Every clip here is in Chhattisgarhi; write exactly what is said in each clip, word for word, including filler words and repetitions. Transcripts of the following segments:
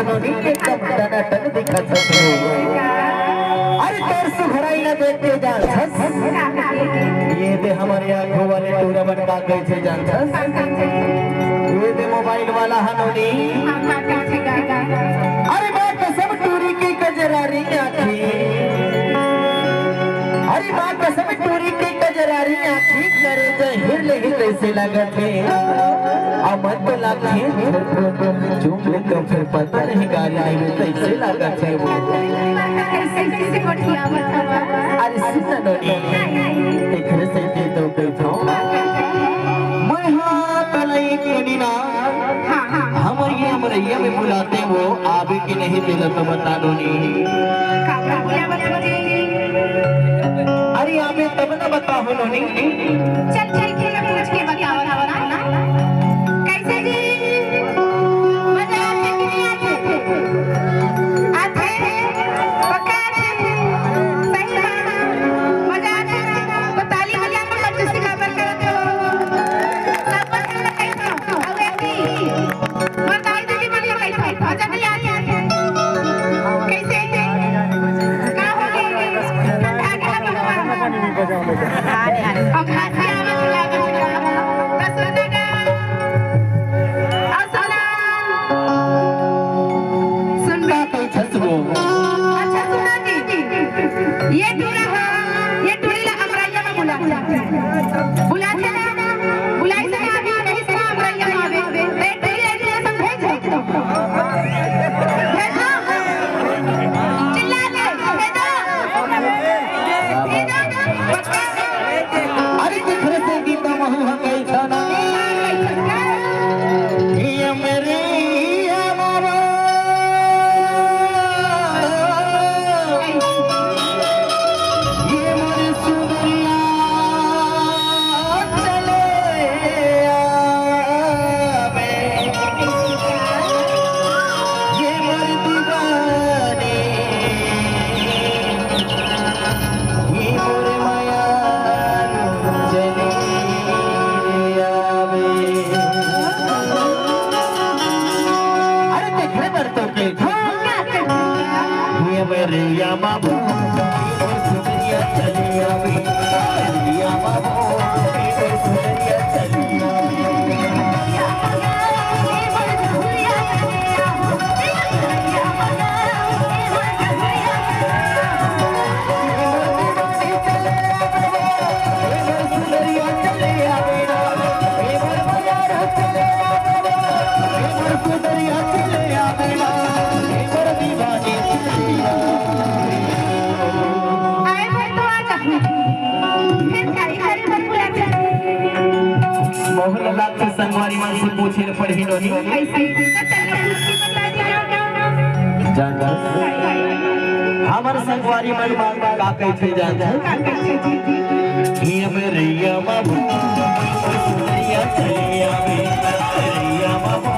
नोनी एकदम टनाटन दिखत हस। अरे तोर सुघराई ला देख के जानथस। ये दे हमर आँखों वाले टूरा मन का कहिथे जानथस। ये दे मोबाइल वाला ह नोनी। अरे माँ कसम टूरी के कजरारी आँखी। अरे माँ कसम टूरी के कजरारी आँखी करे जहिर ले ही तइसे लागत हे। अमन तो लागथे, चुप ले तो फिर पता नहीं गारी नहीं मिलता, इससे लागत हे वो। अरे सुन ना नोनी, एकरे से के तो कहिथों। मैं हाँ तला एक नोनी ना, हमर ये अमरैया में बुलाथे वो, आबे कि नहीं तेला तो बता नोनी। अरे आबे तब ना बताहूँ नोनी। चल चल के पूछ के बताओ ना। कैसे जी? मजा आथे कि नहीं आथे? आथे? पक्का आथे? सही बात। मजा आथे? तो ताली बजा के कंजूसी काबर करत हो? सब बता कैसे हो? अब ऐसी बताई दीदी, मजा कैसे हो? मजा नहीं आथे? कैसे? का हो गया? ठंडा के हाथ में। अब खांसी आवे तो लागत है। तो सुन ना। और सुना। सुन बे। अच्छा सुना जी। ये टूरा है, ये टूरी ला अमरैया में बुला। बुला चला। बुलाई से ना अभी कहीं से अमरैया में आवे। तो ये टूरी ला इधर से भेज दो। भेज दो। चिल्ला ले, भेज दो। अरे दिखरे से गीता महू हम गई छना। ये मेरे ये बाबा। ये मोरे सुंदरिया चले आवे। ये मोर दीवानी। ये मोर माया चली आवे। अरे देखने बर तो के था। ये मेरे या बाबू, ये मोर सुंदरिया चली आवे। ये मेरे या बाबू, ये मोर सुंदरिया चली आवे। आए भर तो आ जा। फिर गाड़ी गाड़ी मत बुला। मोहन लाल से संगवारी मन से पूछे ल पड़ही नोनी। ऐसे ही तो चल, पूछ के बता दिया। जानथस, हमर संगवारी मन का कहिथे जानथस? का कहिथे जी? ये मेरे या बाबू, सुनैया चली आवे, मेरे या बाबू।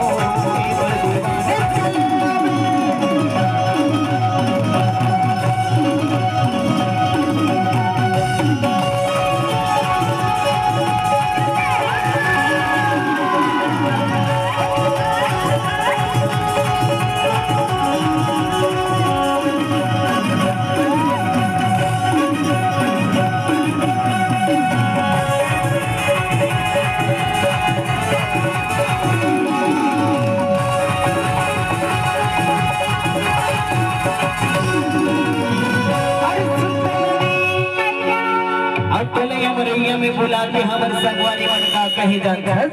अटले अमरैया में बुला के हमर संगवारी मन का कहे जानथस?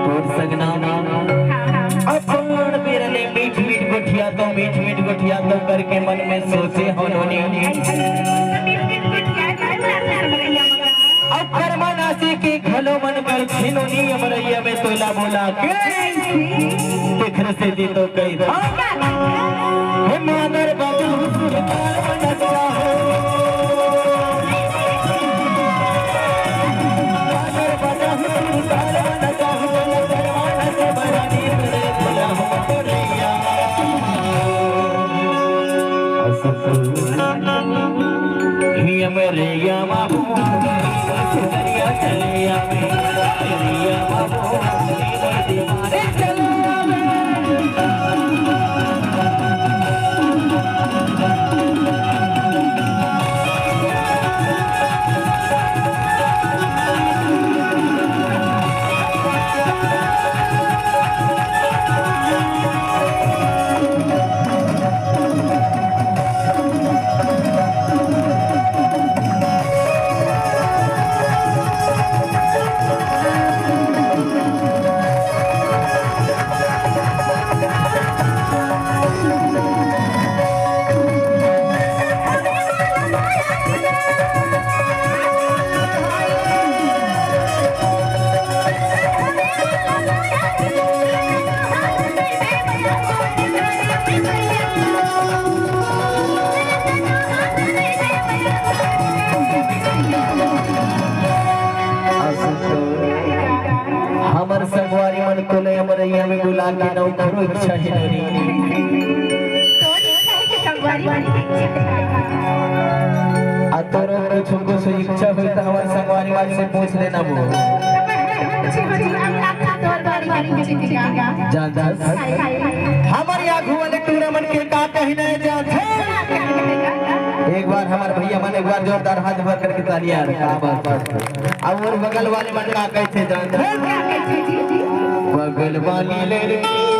तोर सगना मन अपन बेर ले मीठ मीठ गोठिया तो, मीठ मीठ गोठिया तो करके मन में सोचे हो नोनी। अउ कर्मा नासी के घलो मन करथे नोनी, अमरैया में तोला बोला के तेखर सेती तो कही था। हे मादर बाबू, तोले हमर यहाँ में बुला के नौकरो इच्छा है नोरी। तोर इच्छा है कि संगवारी वाली इच्छा है? आ तोरो कुछ कुछ इच्छा होई त हमर संगवारी वाली से पूछ लेना वो। तब है, पूछी, पूछी, हम आपका तोर बारी वाली पूछी थी का? जान, जान। हाय, हाय। हमर आगू वाले टूरा मन के का कहना है जान। एक बार हमर भैया मन एक बार जोरदार हाथ भर करके तालियां। का बात, बात। अब वो बगल वाले मन का कहते जान। बगल वाली लड़की